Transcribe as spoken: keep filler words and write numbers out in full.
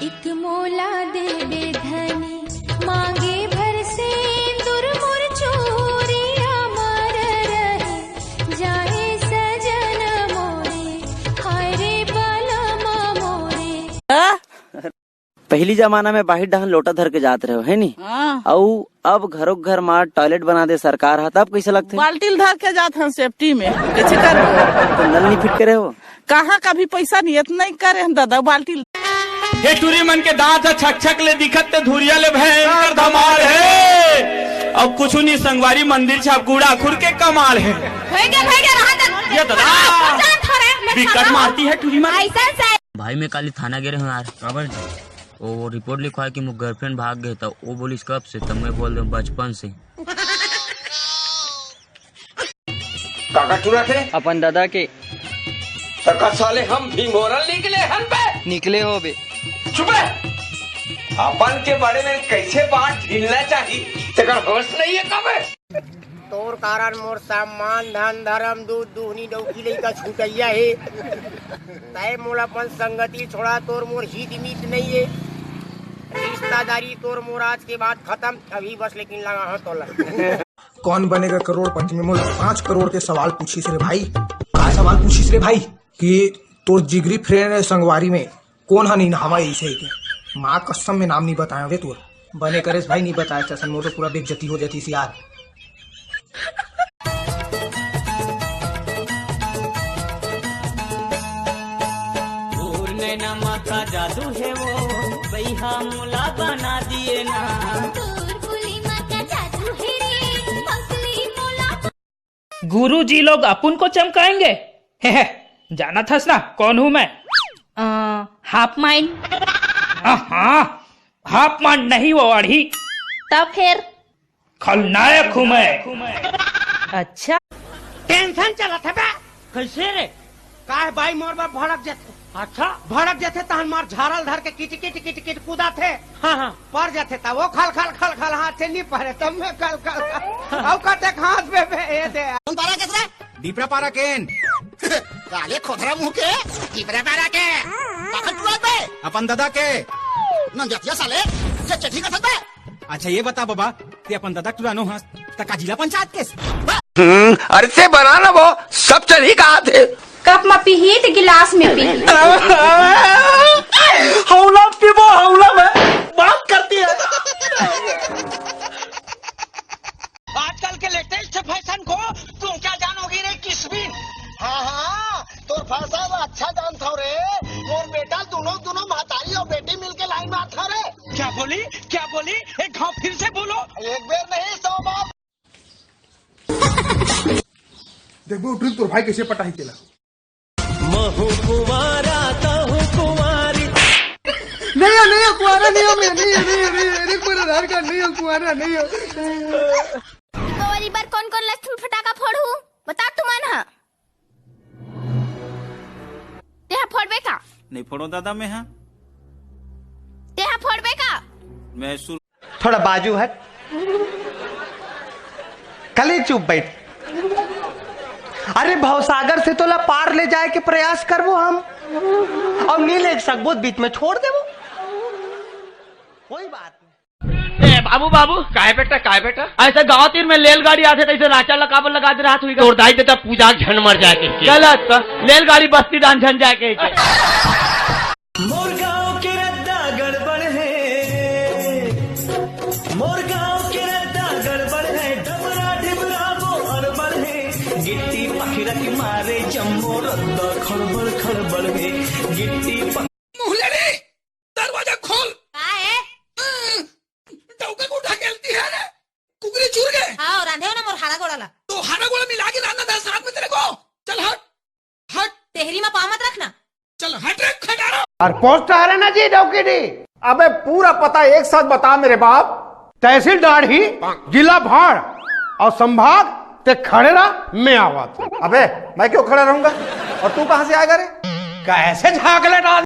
एक मोला देबे धनी, मांगे भर सेंदुर मोर चूरिया मर रहे, जाए सजन मोरे, हाय रे बलमा मोरे। पहिली जमाना में बाहिर डहन लोटा धर के जात रहे हो, है नी? हाँ। अउ अब घरों घर मा टॉयलेट बना दे सरकार हा, तब कैसे लगथे? बाल्टी ल धर के जात हन सेफ्टी में, कैसे कर? तो नल नहीं फिट करे हो? कहाँ, कभी पैसा नहीं, इतना ही करे हम दादा, बाल्टी ल। हे टूरी मन के दांत ह छक छक ले दिखत ते धुरिया ले भयंकर धमाल है। अब कुछ नहीं संगवारी, मंदिर छाप कूड़ा खुर के कमाल है। भैया, भैया, रहा दे। ये दादा। जान थोड़े, मैं बिकट मारती है टूरी मन। ऐसा से। भाई, मैं काली थाना गे रहे हूँ यार। काबर जी? वो, वो रिपोर्ट लिखवाए कि मोर गर्लफ्रेंड भाग गए, तो वो बोलिस कब से, तब मैं बोल दूँ बचपन से। काका टूरा थे? अपन दादा के। तका साले हम भीमोरल निकले हन बे। निकले हो बे। चुप है। अपन के बारे में कैसे बात ढीलना चाहिए, तेकर होश नहीं है कबे। तोर कारण मोर सम्मान, धन, धर्म, दूध, दुहनी, डौकी, लइका छुटैया हे। तय मोला अपन संगति छोड़ा, तोर मोर हित मीत नहीं है। रिश्तेदारी तोर मोर आज के बाद खत्म। अभी बस लेकिन लगा हाँ तोला। कौन बनेगा करोड़पति में मोला पांच करोड़ के सवाल पूछिस रे भाई। का सवाल पूछिस रे भाई? कि तोर जिगरी फ्रेंड संगवारी में कोन ह नइ नहावय अइसे के? माँ कसम में नाम नइ बताय रे तोर। बने करेस भाई नइ बताय, असन मोर तो पूरा बेइज्जती हो जातिस यार। तोर नैना मा का जादू हे वो, बइहा मोला बना दिए ना। तोर बोली मा का जादू हे रे, पगली मोला। गुरुजी लोग अपन को चमकाएंगे। हे हे, जानत हस ना कौन हूँ मैं? अ, हाफ माइन। हाँ, हाफ माइन नहीं वो अड़ी। तब फिर? खलनायक हूँ मैं। अच्छा। टेंशन चलत हे बे। कैसे रे? काहे बाई मोर बर भड़क जथे? अच्छा। भड़क जथे तहन मार झारल धर के किट किट किट किट कूदा थे। हाँ, हाँ। पर जथे त वो खल खल खल खल हाथ से नहीं परे, तब मैं खल खल खल। अब कते हाथ पे बे, ये दे। कौन पारा केस रे? दीपरा पारा केन। काले खोधरा मुंह के, दीपरा पारा के। बाखल टुआ बे। अपन दादा के। नंजतिया साले, ये चेठी का सकता है? अच्छा ये बता बाबा, ते अपन दादा टुरा नो हस, त का जिला पंचायत केस? हम्म, अरे से बना ना वो, सब चल ही कहा थे। कप में पीही त गिलास में पीही। हौला पीबो, हौला में बात करती है। आजकल के लेटेस्ट फैशन को तुम क्या जानोगे रे किसबिन? हाँ, हाँ, तोर फैशन अच्छा जानथव रे। मोर बेटा दोनों, दोनों महतारी और बेटी मिलके लाइन मारथव रे। क्या बोली? क्या बोली? एक घाव फिर से बोलो। एक बेर नहीं, सौ बार। देखबो ट्रिक तोर भाई कैसे पटाही तेला। महू कुंवारा, तहू कुंवारी। नहीं हो, नहीं हो, कुंवारा नहीं हो मैं, नहीं हो, नहीं हो, नहीं हो, नहीं हो, कोई आधार कार्ड नहीं हो, कुंवारा नहीं हो। दीपावली बर कौन कौन लक्ष्मी फटाका फोड़हू? बता तुमन हा। तेहा फोड़बे का? नहीं फोड़ो दादा मैं हा। तेहा फोड़बे का? मैं सुर थोड़ा बाजू हट। कली चुप बैठ। अरे भवसागर से तोला पार ले जाए के प्रयास करबो हम, और नी ले सकबो त बीच में छोड़ देबो। कोई बात नहीं। ए बाबू, बाबू, काय बेटा, काय बेटा? ऐसे गांव तीर में लेलगाड़ी आथे, तैसे राचा लकाबर लगा दे रहा तू। तोर दाई देता पूजा झन मर जाए के। गलत, रेलगाड़ी बस्ती दान झन जाए के। मोर गांव के रद्दा गड़बड़ हे, मोर गांव के रद्दा गड़बड़ हे, डबरा डिबरा वो अड़बड़ हे, गिट्टी पखिरा के मारे जम्मो रद्दा खड़बड़ खड़बड़ हे, गिट्टी पख- मुहलड़ी, दरवाजा खोल। का हे? डौका को ढकेलती है रे, कुकरी चुर गए। हाँ, रांधे हो ना मोर हाड़ा गोड़ा ला। तो हाड़ा गोड़ा मिला के रांधना था साथ में तेरे को। चल हट। हट। तेहरी मा पाँव मत रखना। चल हट रे खटारा। अउ पोस्ट हरे ना जी डौकी डी। अबे पूरा पता एक साथ बता मेरे बाप। तहसील डाढ़ी, जिला भाड़ अउ संभाग ते खड़े रह, मैं आवत। अबे मैं क्यों खड़ा रहूंगा अउ तू कहां से आएगा रे? कैसे झांक ले डाल